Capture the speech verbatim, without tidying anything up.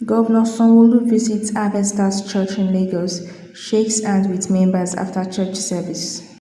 Governor Sanwo-Olu visits Harvesters Church in Lagos, shakes hands with members after church service.